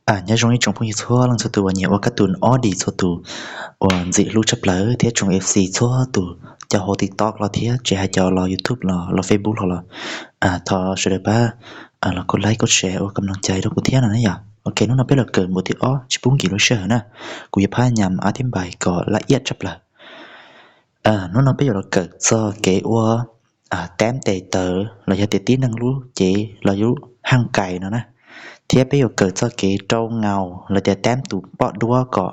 Nyob zoo ib tsoom phooj ywg txhua leej txhua tus uas nyiam ua kab tus ob D txhua tus uas ntxim hlub tshaj plaws thiab tsoom F C txhua tus, cov hauv TikTok los thiab tsis hais cov los YouTube los los Facebook los los, thov sawv daws pab los kov like kov share ua kam noog cai rau kuv thiab no na yom. Ok, hnub no peb los kawm npua thib ob tsis pub nkim lub sij hawm na, kuv yuav phab nyam ab thib npais kom laj iab tshaj plaws. Hnub no peb yuav los kawm txog kev ua taab tes taw los yog tias tib neeg lub cev los yog lub haj kais no na, thiab peb yuav kawm txog kev rau ngaus los tias taab tus poj duab kom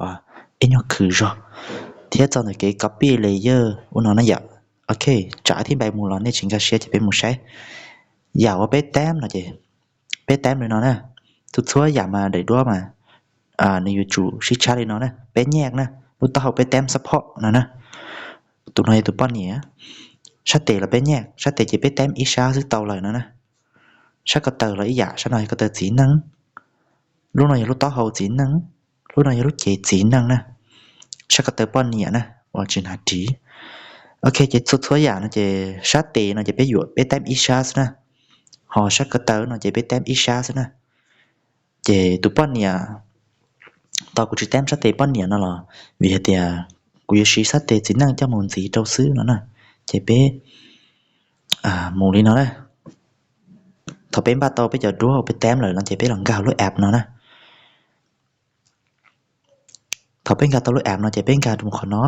ib nyuag khwm zog, thiab txog ntawm kev copy layer ua no na yom. Ok, tsam ab thib npais mus los nej tsis nkag siab ces peb mus saib. Yam uas peb taab no ces peb taab li no na, txhua txhua yam mas daim duab mas nws yuav tsum sib tshab li no na, peb nyaj na, lub taub hau peb taab support no na. Tus no yog tus poj niam, sab tes los peb nyaj, sab tes ces peb taab ib sab xwb tau lawm no na. Sab ko taw los ib yam, sab no yog ko taw txiv neej, lub no yog lub taub hau txiv neej, lub no yog lub cev txiv neej na, sab ko taw poj niam na, uas tsis hnav ris. Ok, ces txhua txhua yam no ces sab tes no ces peb yuam peb taab ib sab xwb na, ho sab ko taw no ces peb taab ib sab xwb na. Ces tus poj niam, tos kuv tsis taab sab tes poj niam no los vim hais tias kuv yuav siv sab tes txiv neej coj mus ntxiv rau xwb no na. Ces peb mus li no na. Thaum peb npaj tau peb cov duab uas peb taab lawm no ces peb los nkag lub app no na. Thaum peb nkag tau lub app no ces peb nkag rau mus qhov no.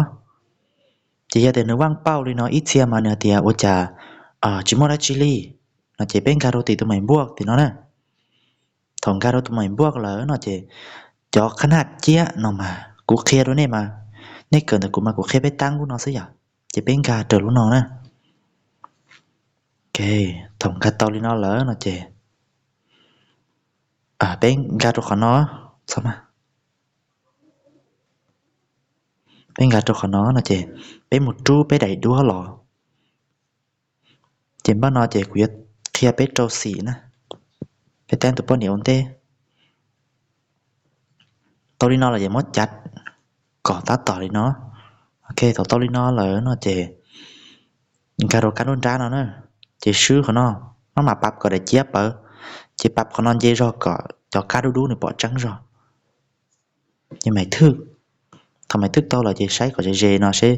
Ces yog tias nws vaj pauj li no ib txhia mas nws hais tias ua cas tsis muaj dab tsi li no ces peb nkag rau tim tus maim npuaj tim no na. Thaum nkag rau tus maim npuaj lawm no ces cov qhab naj ciab no mas kuv qhia rau nej mas, nej kawm ntawm kuv mas kuv qhia peb taab lub no xwb yom. Ces peb nkag raws lub no na. Ok, thaum nkag tau li no lawm no ces peb nkag rau qhov no, txhob mas, peb nkag rau qhov no no ces peb mus rub peb daim duab los. Ces npaj no ces kuv yuav qhia peb rau xim na, peb taab tus poj niam ua ntej. Tau li no los ces muab cav kom tab tom li no. Ok, thaum tau li no lawm no ces nkag rau kab nruab nrab no na, ces swb qhov no, maj mam pab kom daim ciab pawv, ces pab qhov no nce zog kom cov kab dub dub nws pom tseeb zog. Ces maim thwj, thaum maim thwj tau lawm ces saib kom ze ze no seb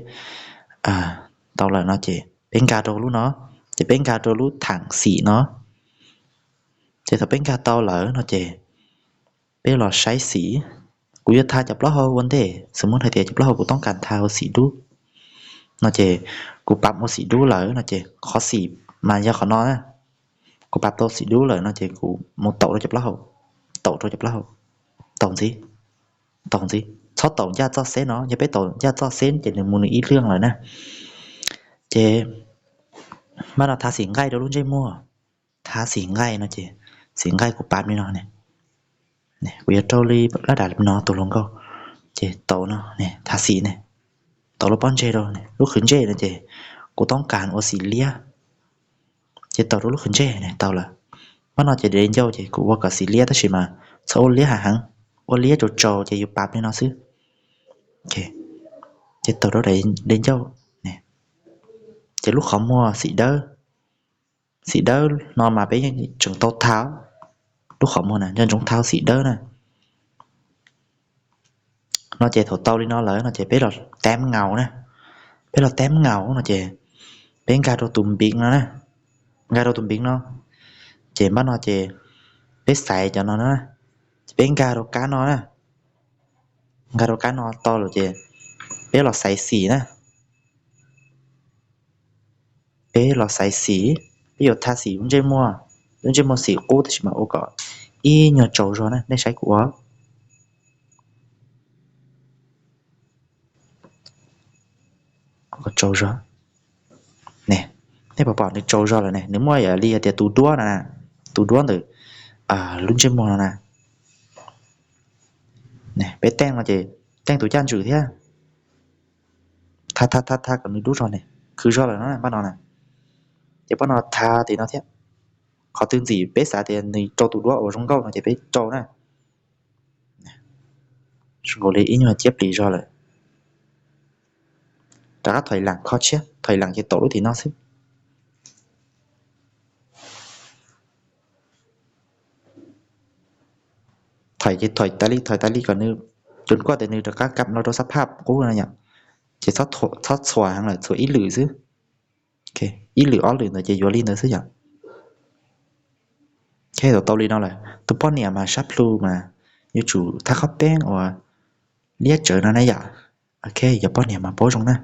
tau lawm no ces peb nkag rau lub no, ces peb nkag rau lub thaam xim no. Ces thaum peb nkag tau lawm no ces peb los saib xim. Kuv yuav tha cov plaub hau ua ntej, xws mus hais tias cov plaub hau kuv toob kas tha ua xim dub no ces kuv pab ua xim dub lawm no ces qhov xim mas yog qhov no na. Kuv pab tau xim dub lawm no ces kuv mus taum rau cov plaub hau, taum rau cov plaub hau, taum ntxiv, taum ntxiv, txhob taum ncaj txoj xeb no, yog peb taum ncaj txoj xeb ces nws mus nws ib lwj lawm na. Ces npaj no tha xim nqaij rau lub ntsej muag, tha xim nqaij no ces xim nqaij kuv pab li no ne, kuv yuav rau li lab dam no tus hluas nkauj, ces taum no, tha xim ne, taum lub pob ntseg rau, lub qhwv ntsej no ces kuv toob kas ua xim liab, ces taum rau lub qhwv ntsej ne tau lawm. Npaj no ces de ncauj ces kuv ua kom xim liab tab sis mas txhob ua liab heev heev, ua liab tsaus tsaus ces yus pab li no xwb. Ces taum rau de ncauj, ces lub qhov muag xim dawb, xim dawb no mas peb yeej tseem tau tha, lub qhov muag na nco ntsoov tha xim dawb na. No ces thaum tau li no lawm no ces peb los taab ngaus na, peb los taab ngaus no ces peb nkag rau tus npiv no na, nkag rau tus npiv no, ces npaj no ces peb xaiv cov no na, ces peb nkag rau kab no na, nkag rau kab no tau lawm ces peb los xaiv xim na, peb los xaiv xim, peb yuav tha xim lub ntsej muag, lub ntsej muag xim qub tab sis mas ua kom ib nyuag tsaus zog na, nej saib kuv ua tsaus zog ne, nej pom pom nws tsaus zog lawm ne, nws muaj yam li hais tias tus duab no, tus duab ntawm lub ntsej muag no na. Peb teej no ces teej tus caj ntswm thiab, tha tha tha tha kom nws dub zog ne, khwv zog lawm no npaj no na. Ces npaj no tha tim no thiab, qhov twg ntxim peb xav tias nws rau tus duab uas zoo nkauj no ces peb rau na. Zoo nkaus li ib nyuag ciab plis zog lawm, rov qab thoim lees kho tshiab, thoim lees ces taum lub tim no xwb. Thais ces thais tas li thais tas li kom nws, tsuas kuaj tias nws rov qab kam los rau xab phaj qub no yom. Ces txhob txhuam heev lawm, txhuam ib lwm xwb. Ib lwm ob lwm ntawd ces yuav li ntawd xwb yom. Thaum tau li no lawm tus poj niam mas sab plhu mas yuav tsum thaj qhob peeb uas liab tsawv no na yom. Ok, yog poj niam mas paub zoo na.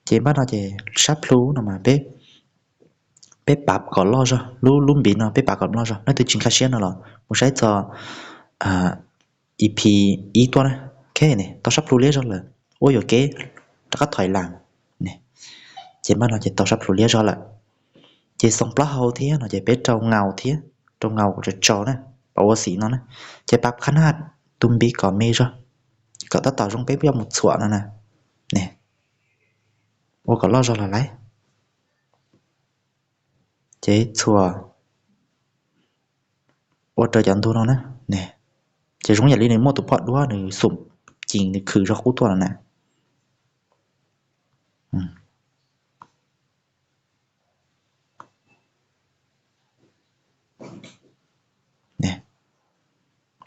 Ces npaj no ces sab plhu no mas peb, peb pav kom loj zog, lub lub npiv no peb pav kom loj zog. Leej twg tsis nkag siab no los mus saib txog E P ib tuaj na. Ok, tau sab plhu liab zog lawm, ua yuam kev rov qab thais las. Ces npaj no ces tau sab plhu liab zog lawm. Ces xoom plaub hau thiab no ces peb rau nkaus thiab, rau nkaus kom tsaus tsaus na, pab ua xim no na. Ces pav qhab naj tus npiv kom me zog, kom tab tom zoo peb yuav mus txhuam no na. Ua kom loj zog los lawm. Ces txhuam ua raws cov ntug no na. Ces zoo yam li nws muaj tus phom duab nws xum cim nws khwm zog qub tuaj no na.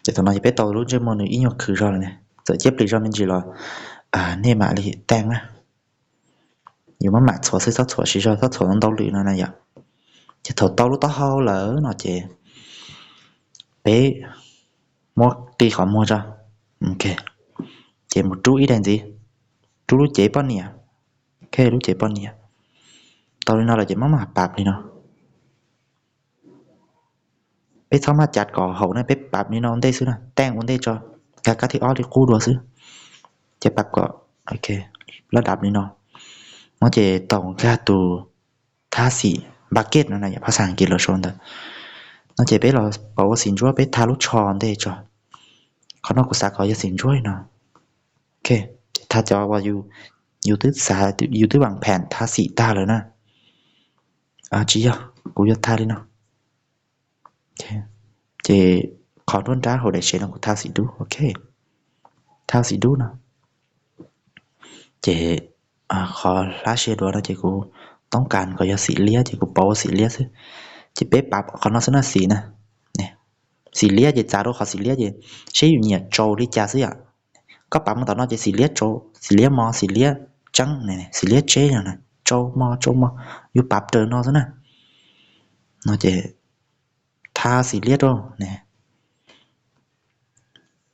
Ces thaum no ces peb tau lub ntsej muag nws ib nyuag khwm zog lawm ne. Txawm ciaj plig zog me ntsis los nej mam li teeb na. Yus maj mam txhuam xwb, txhob txhuam siv zog, txhob txhuam ntau lwm no na yom. Ces thaum tau lub taub hau lawm no ces peb muab qi qhov muag tso. Ces mus rub ib daim ntxiv, rub lub cev poj niam. Ok, lub cev poj niam. Tau li no lawm ces maj mam pab li no. Peb txhob maj cav kom haum na, pab li no ua ntej xwb na, teeb ua ntej tso, nkag kab thib ob li qub dua xwb. Ces pab kom laj dab li no. No ces tau nkag tus thaj xim bucket no na yom, phab xas Askiv lawv sau ntawd. No ces peb los pauv ua xim ntsuab, peb thaj lub tsho ntej tso. Qhov no kuv xav kom yog xim ntsuab li no. Ok, thaj cov uas yus twb xav, yus twb vam phem thaj xim tag lawm na. Tsis yog, kuv yuav thaj li no. Ces qhov nruab nrab hauv daim sev no kuv thaj xim dub, ok, thaj xim dub no. Ces qhov hlab sia duav no ces kuv toob kas kom yog xim liab ces kuv pauv ua xim liab xwb. Ces peb pab qhov no xwb na, xim na. Xim liab ces txav rau qhov xim liab ces seb yus nyiam tsau li cas xwb yom. Koj pab mus tom no ces xim liab tsau, xim liab mos, xim liab tseeb, xim liab tseb no, tsau mos tsau mos, yus pab raws no xwb na. No ces thaj xim liab rau ne.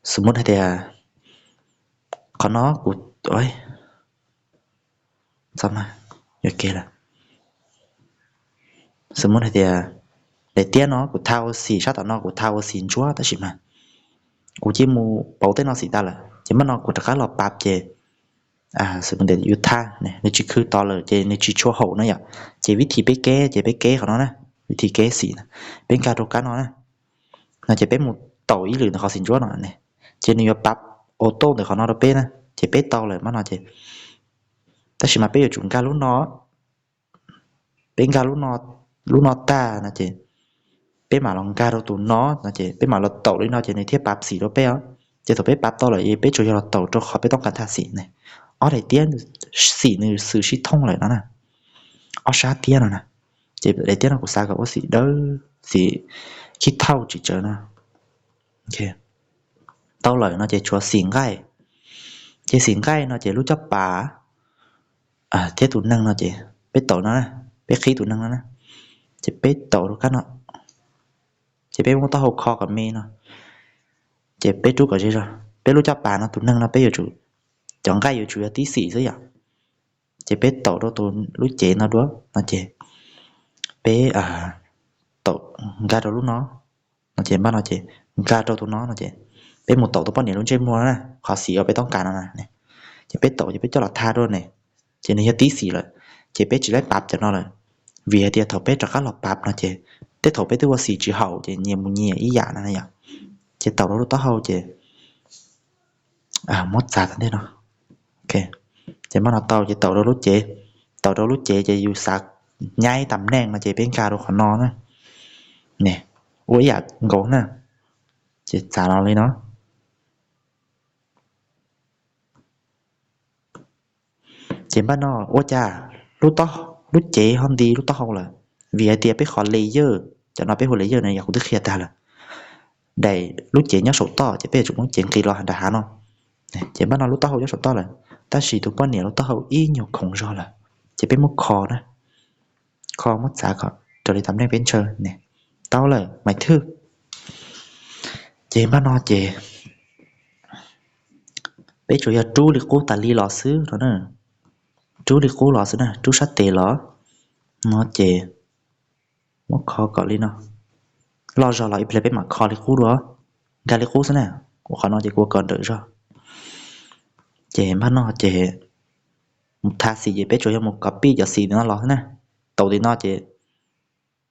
Xws muab hais tias qhov no kuv, txhob mas, yuam kev lawm. Xws muab hais tias daim tiab no kuv thaj ua xim, sab tom no kuv thaj ua xim ntsuab tab sis mas kuv cia mus pauv tej no xim tas lawm ces maj no kuv rov qab los pab ces xws tias yus thaj nws tsis khwv tod lawm ces nws tsis tshua haum na yom. Ces vib thib peb keb ces peb keb qhov no na, vib thib keb xim na, peb nkag rau kab no na. No ces peb mus taus ib lwm ntawm qhov xim ntsuab no ne, ces nws yuav pab auto ntawm qhov no rau peb na. Ces peb tau lawm maj no ces, tab sis mas peb yuav tsum nkag lub no, peb nkag lub no tag no ces peb mam los nkag rau tus no no ces peb mam los taus li no ces nws thiaj pab xim rau peb os. Ces thaum peb pab tau lawm es peb tsuas yog los taus rau qhov peb toob kas thaj xim ne. Ob daim tiab xim nws xws sib thooj lawm no na, ob sab tiab no na. Ces daim tiab no kuv xav kom ua xim dawb, xim khib thauj tsis tsawv no. Tau lawm no ces tshuav xim nqaij. Ces xim nqaij no ces lub caj pas thiab tus neeg no ces peb taus no na, peb qhib tus neeg no na, ces peb taus rau kab no, ces peb muab taub hau kho kom me no, ces peb rub kom ze zog. Peb lub caj pas no tus neeg no peb yuav tsum, cov nqaij yuav tsum yog tib xim xwb yom. Ces peb taus rau tus lub cev no dua no ces peb taus nkag rau lub no, no ces npaj no ces nkag rau tus no no ces peb mus taus tus poj niam lub ntsej muag na, qhov xim uas peb toob kas no na. Ces peb taus ces peb coj los thaj dua ne, ces nws yog tib xim lawm, ces peb tsis laib pab cov no lawm. Vim hais tias thaum peb rov qab los pab no ces tej thaum peb twb ua xim tsis haum ces nyias mus nyias ib yam no na yom. Ces taus rau lub taub hau ces muab txav tom ntej no. Ces npaj no tau ces taus rau lub cev, taus rau lub cev ces yus xav nyaib tam neej no ces peb nkag rau qhov no na. Ne, ua ib yam nkaus na, ces txav los li no. Ces npaj no ua cas lub cev ho nti lub taub hau lawm? Vim hais tias peb qhov layer, cov no peb hu layer na yog kuv twb qhia tag lawm. daim lub cev nyob saum toj ces peb yuav tsum muab cev nqis los nram hav no. Ces npaj no lub taub hau nyob saum toj lawm, tab sis tus poj niam lub taub hau ib nyuag khoov zog lawm, ces peb muab kho na, kho muab txav kom raws li tam neej peb ntshaw ne. Tau lawm Maiv Thwj. Ces npaj no ces peb tsuas yog rub li qub tas li los xwb no na, rub li qub los xwb na, rub sab tes los no ces muab kho kom li no, loj zog los ib pliag peb mam kho li qub dua, nkag li qub xwb na. Ua qhov no ces kuv ua kom nrawm zog. Ces npaj no ces mus tha xim ces peb tsuas yog mus copy cov xim no los xwb na, taus li no ces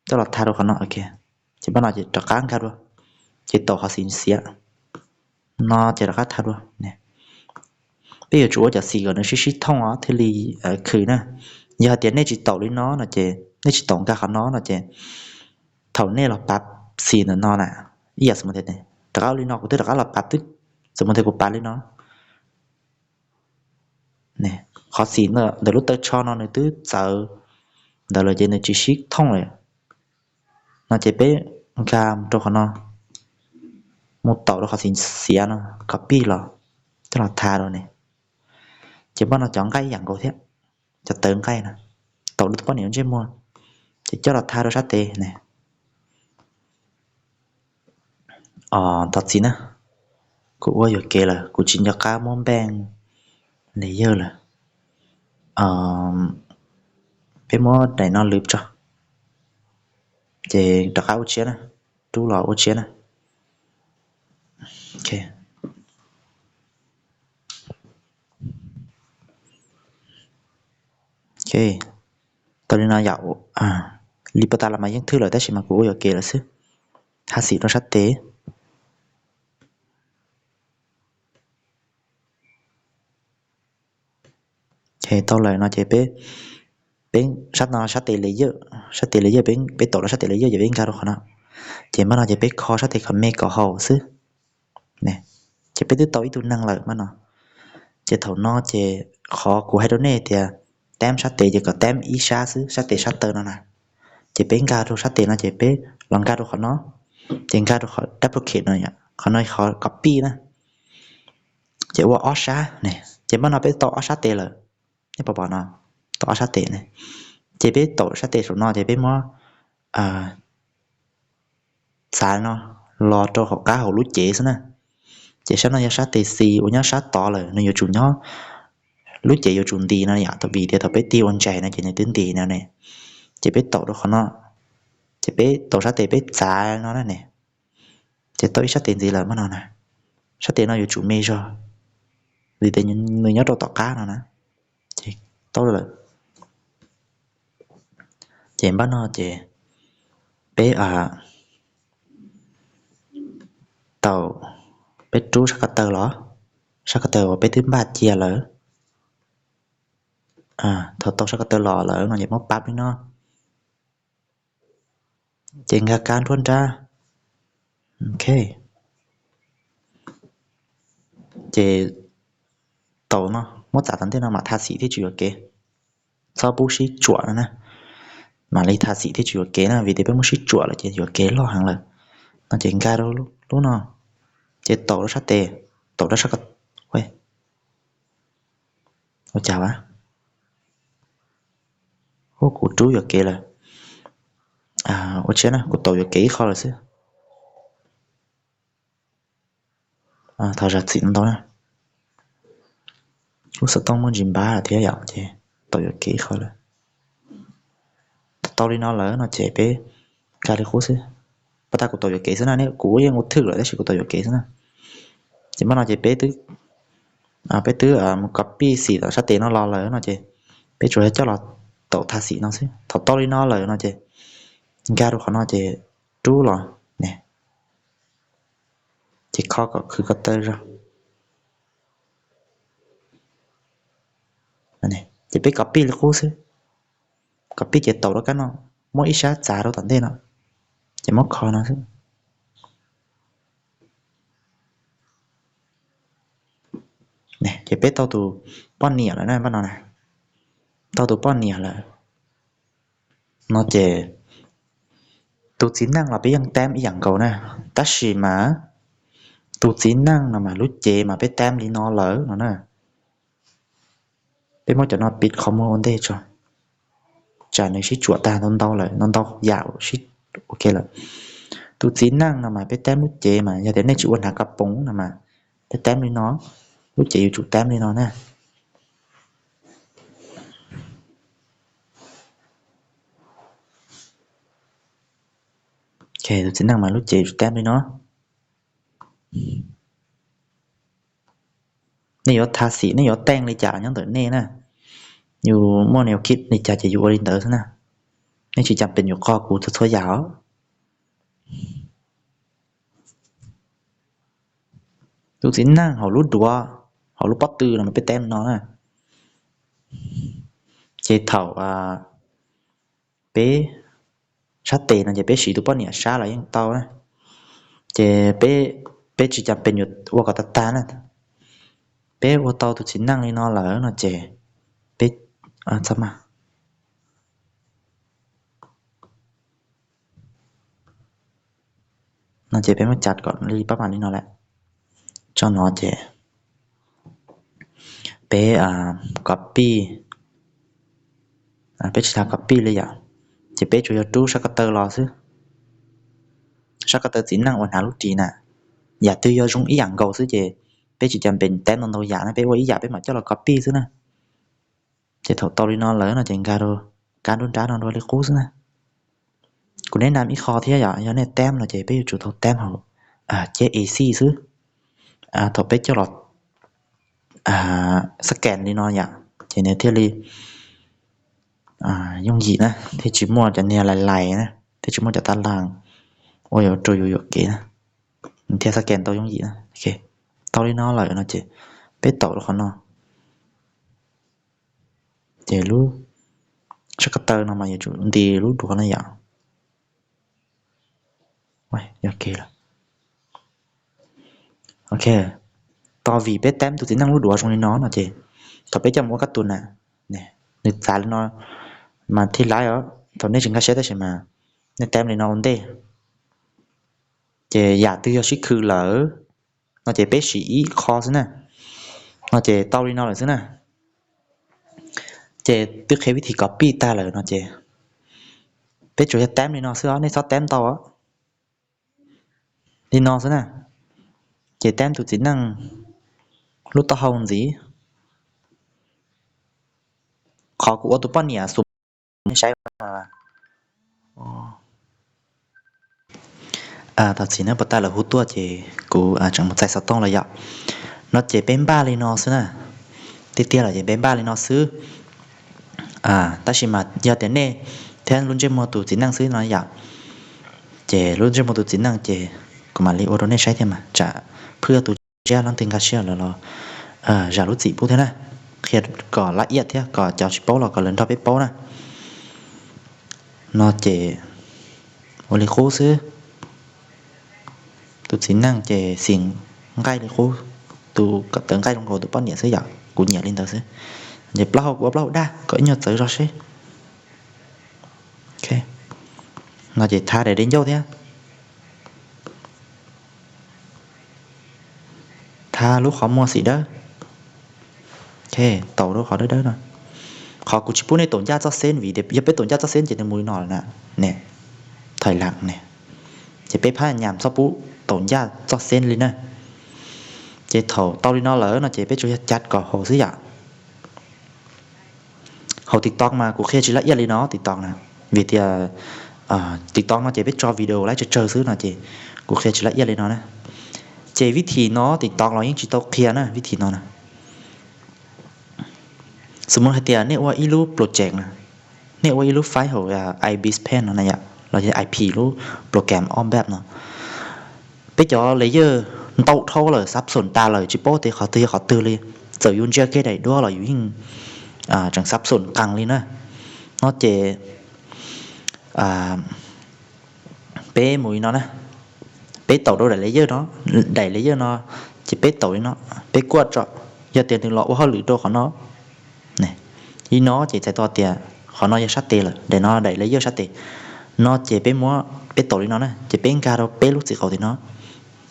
coj los tha rau qhov no, ces npaj no ces rov qab nkag dua, ces taus qhov xim xiav no ces rov qab tha dua. Peb yuav tsum ua cov xim kom nws sib sib thooj os thiaj li khwm na. Yog hais tias nej tsis taus li no no ces, nej tsis taus nkag qhov no no ces thaum nej los pav xim ntawm no na, ib yam xwm tias rov qab li no kuv twb rov qab los pav twb, xwm tias kuv pav li no, qhov xim ntawm lub taw tsho no nws twb txawv ntawd lawm ces nws tsis sib thooj lawm no ces peb nkag mus rau qhov no, mus taus rau qhov xim xiav no, copy los, coj los tha rau ne. Ces npaj no cov nqaij ib yam nkaus thiab, cov tawv nqaij no, taus rau tus poj niam ntsej muag, ces coj los tha rau sab tes ne. Os, thov txim na, kuv ua yuam kev lawm, kuv tsis nco qab muab npeej layer lawm. Peb muab daim no lwv tso, ces rov qab ua tshiab na, rub los ua tshiab na. Tau li no yom, li puag ta los mas yeej thwj lawm tab sis mas kuv ua yuam kev lawm xwb. Tha xim rau sab tes. Tau lawm no ces peb, peb sab no sab tes layer, sab tes layer, peb taus rau sab tes layer ces peb nkag rau qhov no. Ces npaj no ces peb kho sab tes kom me kom haum xwb. Ces peb twb tau ib tug neeg lawm npaj no. Ces thaum no ces qhov kuv hais rau nej tias tab sab tes ces kom tab ib sab xwb, sab tes sab taw no na. Ces peb nkag rau sab tes no ces peb los nkag rau qhov no, ces nkag rau qhov duplicate no, qhov no qhov copy na. Ces ua ob sab ne, ces npaj no peb tau ob sab tes lawm. Nej pom pom no, tau ob sab tes ne. Ces peb taus sab tes saum no ces peb muab txav no los rau hauv qab hauv lub cev xwb na. Ces sab no yog sab tes xis uas nyob sab tod lawm, nws yuav tsum nyob, lub cev yuav tsum ntis no yom, vim tias thaum peb tig ua ntsais no ces nws twb ntis no ne. Ces peb taus rau qhov no, ces peb taus sab tes peb txav no na ne. Ces tau ib sab tes ntxiv lawm npaj no na. Sab tes no yuav tsum me zog, vim tias nws nyob rau tom qab no na. Ces tau lawm. Ces npaj no ces peb tau, peb rub sab ko taw los, sab ko taw uas peb twb npaj cia lawm. Thaum tau sab ko taw los lawm no ces muab pab li no, ces nkag kab nruab nrab. Ok, ces tau no muab txav tom ntej no mam tha xim thiaj tsis yuam kev. Txhob pub sib tsuam no na, mam li tha xim thiaj tsis yuam kev na, vim tias peb muab sib tsuam lawm ces yuam kev loj heev lawm. No ces nkag rau lub no, ces taus rau sab tes, taus rau sab ko, ua cas a, kuv rub yuam kev lawm. Ua tsaug na, kuv taus yuam kev ib qho lawm xwb. Thov zam txim ntau na. Lub xov tooj muaj ntsis npab thiab yom, ces taus yuam kev ib qho lawm. Tau li no lawm no ces peb nkag li qub xwb. Pas tas kuv taus yuam kev xwb na, kuv yeej ua thwj lawm tab sis kuv taus yuam kev xwb na. Ces npaj no ces peb twb, peb twb mus copy xim tom sab tes no los lawm no ces peb tsuas yog coj los taus tha xim no xwb. Thaum tau li no lawm no ces nkag rau qhov no ces rub los ne, ces kho kom khwv ko taw zog. Ces peb copy li qub xwb, copy ces taus rau kab no, muab ib sab txav rau tom ntej no, ces muab kho no xwb. Ces peb tau tus poj niam lawm na, npaj no na, tau tus poj niam lawm no ces Tus txiv neej los peb yeej tab ib yam nkaus na, tab sis mas tus txiv neej no mas lub cev mas peb tab li no lawm no na. Peb muab cov no pib qhov muag ua ntej tso, tsam nws sib tsuam tag ntau ntau lawm, ntau ntau yam sib ua ke lawm. Tus txiv neej no mas peb tab lub cev mas yog tias nej tsis ua hnav kab poov no mas peb tab li no, lub cev yuav tsum tab li no na. Tus txiv neej mas lub cev yuav tsum tab li no. Nej yuav tha xim, nej yuav teej li cas nyob ntawm nej na. Yus muaj nws kib li cas ces yus ua li ntawd xwb na. Nej tsis cas pes yus qog kuv txhua txhua yam os. Tus txiv neej hauv lub duav, hauv lub pob tw no mas peb tab li no na. Ces thaum peb sab tes no ces peb siv tus poj niam sab los yeej tau na. Ces peb, peb tsis cas pes yuav ua kom tag tag na. Peb ua tau tus txiv neej li no lawm no ces peb, txhob mas, no ces peb muab cav kom li pab mam li no lawm. Tso no ces peb copy, peb tsis tas copy li yom, ces peb tsuas yog rub sab ko taw los xwb. Sab ko taw txiv neej uas hnav lub ris na, yam twg yog zoo ib yam nkaus xwb ces peb tsis cas pes tab ntau ntau yam na, peb ua ib yam peb mam coj los copy xwb na. Ces thaum tau li no lawm no ces nkag rau kab nruab nrab no dua li qub xwb na. Kuv neb nam ib qho thiab yom, yog nej tab no ces peb yuav tsum tau tab hauv ceb A C xwb. Thaum peb coj los scan li no yom, ces nws thiaj li yooj yim na, thiaj tsis muaj cov niag lais lais na, thiaj tsis muaj cov tab laj ua yuav rau yus yuam kev na, nws thiaj scan tau yooj yim na. Tau li no lawm no ces peb taum rau qhov no. Ces lub sab ko taw no mas yuav tsum nti lub duav no yom. Tos vim peb tab tus txiv neej lub duav zoo li no no ces thaum peb coj mus ua kab tus na, nws txav li no mas thiaj laib os. Thaum nej tsis nkag siab tab sis mas nej tab li no ua ntej. Ces yam twg yog sib khw lawm no ces peb siv ib qho xwb na. No ces tau li no lawm xwb na. Ces twb qhia vib thim copy tag lawm no ces peb tsuas yog tab li no xwb os, nej txhob tab ntau os. Li no xwb na. Ces tab tus txiv neej lub taub hau ntxiv. Qhov kuv ua tus poj niam xus nej saib. Thov txim nawb, puas tau lawv hu tuaj ces kuv tseem mus txais xov tooj los yom. No ces peb npaj li no xwb na. Tiag tiag los ces peb npaj li no xwb. Tab sis mas yog tias nej thiab lub ntsej muag tus txiv neej xwb no yom, ces lub ntsej muag tus txiv neej ces kuv mam li ua rau nej saib thiab mas tsam phwj tus ntsiab leej twg nkag siab lawm los zam lub txim pub thiab na. Qhia kom laj iab thiab kom cov tsis paub los kom lawv nrog peb paub na. No ces ua li qub xwb. Tus txiv neej ces xim nqaij li qub, tus ko taw nqaij zoo nkaus tus poj niam xwb yom, kuv nyiam li ntawd xwb. Ces plaub hau kuv ua plaub hau daj kom ib nyuag txawv zog seb. No ces tha daim de ncauj thiab. Tha lub qhov muag xim dawb. Taum rau qhov dawb dawb no. Qhov kuv tsis pub nej taum ncaj txoj xeb vim yog peb taum ncaj txoj xeb ces nws mus li no lawm na. Ne, thaim lam ne, ces peb phab nyas txhob pub taum ncaj txoj xeb li na. Ces thaum tau li no lawm no ces peb tsuas yog cav kom haum xwb yom. Hauv TikTok mas kuv qhia tsis laj iaj li no TikTok na, vim tias TikTok no ces peb tso video laib tsawg tsawg xwb no ces kuv qhia tsis laj iaj li no na. Ces vib thim no TikTok los yeej tsis tau qhia na, vib thim no na. Xws mus hais tias nej ua ib lub project na, nej ua ib lub file hauv Ibis Paint no na yom, los yog ip lub program ob npab no, peb cov layer ntau dhau lawm, xab xoom tas lawm, tsis paub tias qhov twg yog qhov twg li. Txawm yus ntsia kiag daim duab los yus yeej tseem xab xoom qees li na. No ces peb mus li no na, peb taum rau daim layer no, daim layer no ces peb taum li no, peb kuaj tso, yog tias nws los ua hauj lwm rau qhov no, li no ces txhais tau tias qhov no yog sab tes lawm, daim no daim layer sab tes. No ces peb muab, peb tau li no na, ces peb nkag rau peb lub txiv qaub tim no,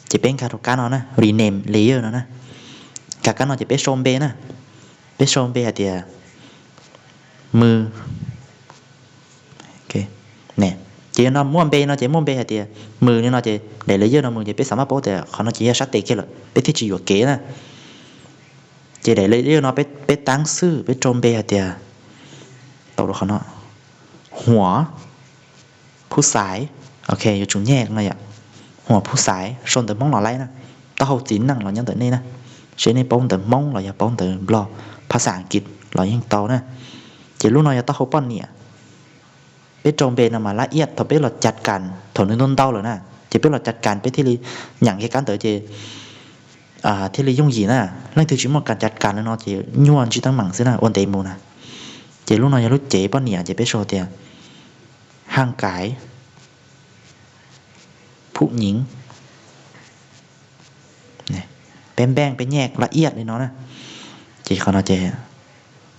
ces peb nkag rau kab no na, rename layer no na. Nkag kab no ces peb sau npe na, peb sau npe hais tias Mws. Ces yog no muaj npe no ces muaj npe hais tias Mws li no ces daim layer no Mws ces peb xav maj paub tias qhov no ces yog sab tes kiag lawm peb thiaj tsis yuam kev na. Ces daim layer no peb taab xwb, peb rau npe hais tias, tau rau qhov no, Huam Phub Xaiv. Ok, yuav tsum nyem no yom, Huam Phub Xaiv, sau ntawv Hmoob los laib na, taub hau txiv neej los nyob ntawm nej na, seb nej paub ntawv Hmoob los yog paub ntawv Nplog, phas xas Askiv los yeej tau na. Ces lub no yog taub hau poj niam. Peb rau npe no mas lab iab, thaum peb los cav kas, thaum nws ntau ntau lawm na, ces peb los cav kas peb thiaj li nyeem kiag kab ntawv ces thiaj li yooj yim na. Leej twg tsis muaj kas cav kas li no ces nyuaj ntsij teeb meem xwb na, ua ntev mus na. Ces lub no yog lub cev poj niam ces peb sau tias Haj Kaiv Phub Nyiv. Peb npeej peb nyem lab iab li no na. Ces qhov no ces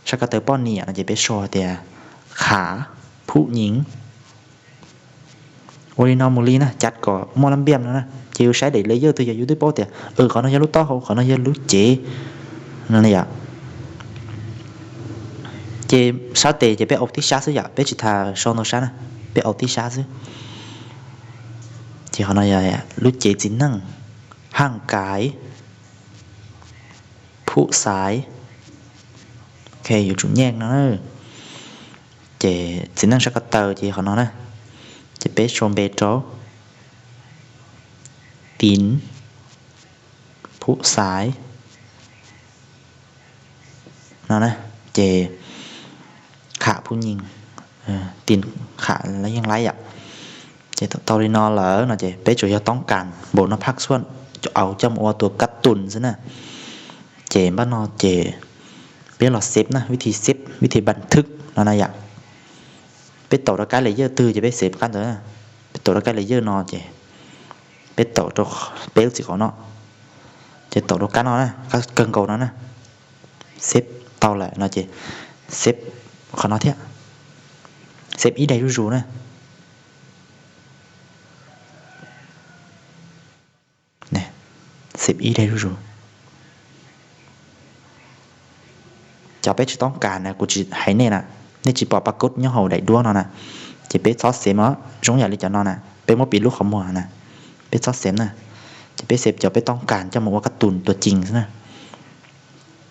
sab ko taw poj niam no ces peb sau tias Khav Phub Nyiv. Ua li no mus li na, cav kom muaj lab npiaj no na, ces yus saib daim layer twg yog yus twb paub tias qhov no yog lub taub hau, qhov no yog lub cev no yom. Ces sab tes ces peb au tib sab xwb yom, peb tsis tas sau ntau sab na, peb au tib sab xwb. Ces qhov no yog lub cev txiv neej, Haj Kaiv Phub Xaiv. Ok, yuav tsum nyem no na. Ces txiv neej sab ko taw ces qhov no na, ces peb sau npe rau Tim Phub Xaiv no na. Ces Kham Phub Nyiv, Tim Kham los yeej laib yom. Ces tau li no lawm no ces peb tsuas yog toob kas npaum no phaj xuaj, au coj mus ua tus kab tus xwb na. Ces npaj no ces peb los xev na, vib thi xev, vib thi npas thwb no na yom. Peb taus rau kab layer twg ces peb xev kab ntawd. Peb taus rau kab layer no ces peb taus rau peb lub txiv qaub no, ces taus rau kab no na, kab kawg nkaus no na. Xev tau lawm no ces xev qhov no thiab, xev ib daim zuj zus na. Xev ib daim zuj zus. Cov peb tsis toob kas na kuv tsis hais nej na, nej tsis pom pab kub nyob hauv daim duab no na, ces peb txhob xev os, zoo yam li cov no na, peb muab piv lub qhov muag na, peb txhob xev na. Ces peb xev cov peb toob kas coj mus ua kab tus tua cees xwb na.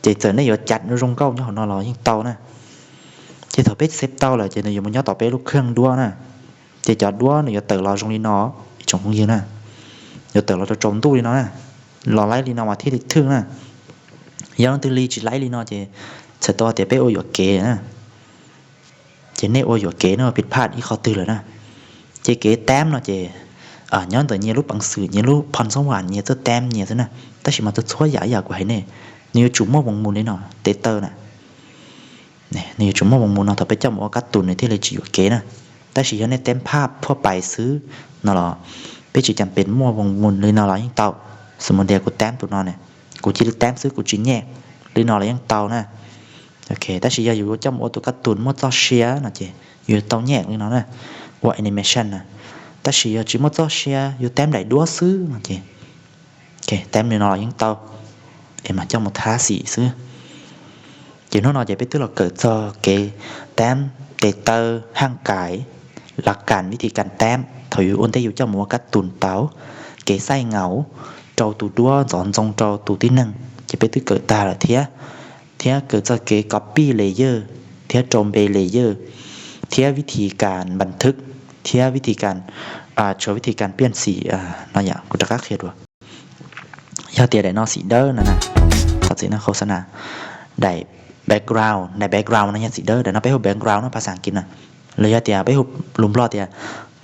Ces txawm nej yuav cav zoo nkauj nyob hauv no los yeej tau na. Ces thaum peb xev tau lawm ces nws yuav mus nyob tom peb lub kheej duab na. Ces cov duab nws yuav tawm los zoo li no, ib tsoom phooj ywg na, yuav tawm los rau tsaus ntuj li no na, los laib li no mas thiaj li thwj na. Yog leej twg li tsis laib li no ces txhais tau tias peb ua yuam kev na. Ces nej ua yuam kev, nej ua pij phaj ib qho twg lawm na. Ces kev taab no ces nyob ntawm nyias lub peev xwm, nyias lub phoo xoob vas, nyias txawj taab nyias xwb na. Tab sis mas txhua txhua yam ib yam kuv hais nej, nws yuav tsum muaj voos mus li no, tes taw na. Nws yuav tsum muaj voos mus no thaum peb coj mus ua kab tus nws thiaj li tsis yuam kev na. Tab sis yog nej taab phaj phuaj pais xwb no los peb tsis cas pes muaj voos mus li no los yeej tau. Xws mus tias kuv taab tus no ne, kuv cia li taab xwb kuv tsis nyem li no los yeej tau na. Ok, tab sis yog yus coj mus ua tus kab tus muaj txoj sia no ces yus tau nyem li no na, ua animation na. Tab sis yog tsis muaj txoj sia, yus taab daim duab xwb no ces taab li no los yeej tau, es mas coj mus thab xim xwb. Ces hnub no ces peb twb los kawm txog kev taab, tes taw, haj kais, lav kas, vib thi kas taab thaum yus ua ntej yus coj mus ua kab tus tau, kev xaij ngaus rau tus duab, ntxov ntxoo rau tus tib neeg ces peb twb kawm tag lawm thiab. Thiab kawm txog kev copy layer thiab rau npe layer, thiab vib thi kas npas thwb, thiab vib thi kas, tshuav vib thi kas piaj xim no yom, kuv rov qab qhia dua. Yog tias daim no xim dawb no na, thov txim no khau xab na, daim background, daim background no yog xim dawb, daim no peb hu background no phas xas Askiv na, los yog tias peb hu lus Nplog tias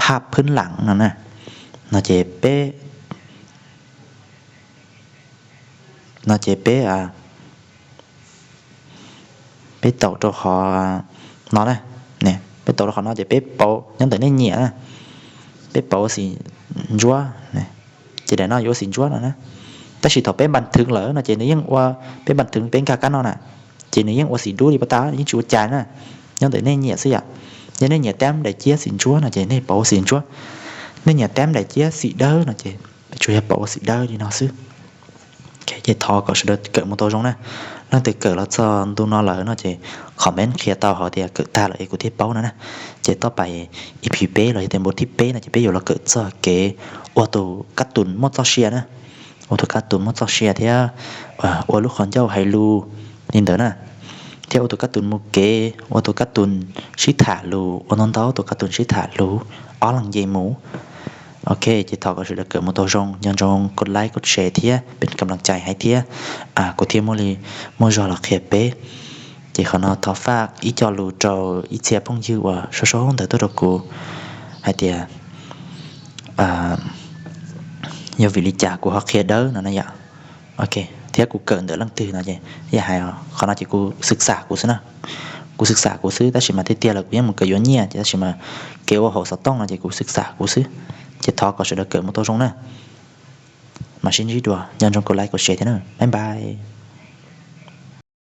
ภาพพื้นหลัง no na. No ces peb, no ces peb, peb taus rau qhov no na, peb taus rau qhov no ces peb pauv nyob ntawm nej nyiam na, peb pauv ua xim ntsuab, ces daim no yuav ua xim ntsuab no na. Tab sis thaum peb npas thwv lawm no ces nws yeej ua, peb npas thwv peb nkag kab no na, ces nws yeej ua xim dub li pas tas, yeej tsis ua cas na, nyob ntawm nej nyiam xwb yom. Yog nej nyiam teeb daim ciab xim ntsuab no ces nej pauv xim ntsuab. Nej nyiam teeb daim ciab xim dawb no ces tsuas yog pauv xim dawb li no xwb. Ces thov kom sawv daws kawm mus tau zoo na. Leej twg kawm los txog ntu no lawm no ces comment qhia tau hais tias kawm tag lawm es kuv thiaj paub no na. Ces toj pais E P peb los yog tias npu thib peb no ces peb yuav los kawm txog kev ua tus kab tus muaj txoj sia na, ua tus kab tus muaj txoj sia thiab ua lub qhov ncauj hais lus li ntawd na, thiab ua tus kab tus mus kev, ua tus kab tus sib tham lus, ua ntau ntau tus kab tus sib tham lus, ob leeg nce mus. Ok, ces thov kom sawv daws kawm mus tau zoo, nco ntsoov kov like kov share thiab peb kam laj cai hais thiab kuv thiaj muaj li muaj zog los qhia peb. Ces qhov no thov faj ib co lus rau ib txhia phooj ywg uas sau sau ntawv tuaj rau kuv hais tias yog vim li cas kuv ho qhia dawb no na yom. Ok, thiab kuv kawm ntawm leej twg no ces yog hais qhov no ces kuv xwm xam kuv xwb na. Kuv xwm xam kuv xwb tab sis mas tiag tiag lawm kuv yeej mus kawm yuav nyiaj ces tab sis mas kev ua hauv xov tooj no ces kuv xwm xam kuv xwb. Ces thov kom sawv daws kawm mus tau zoo na. Mam sib ntsib dua, nco ntsoov kov like kov share thiab na. Bye bye.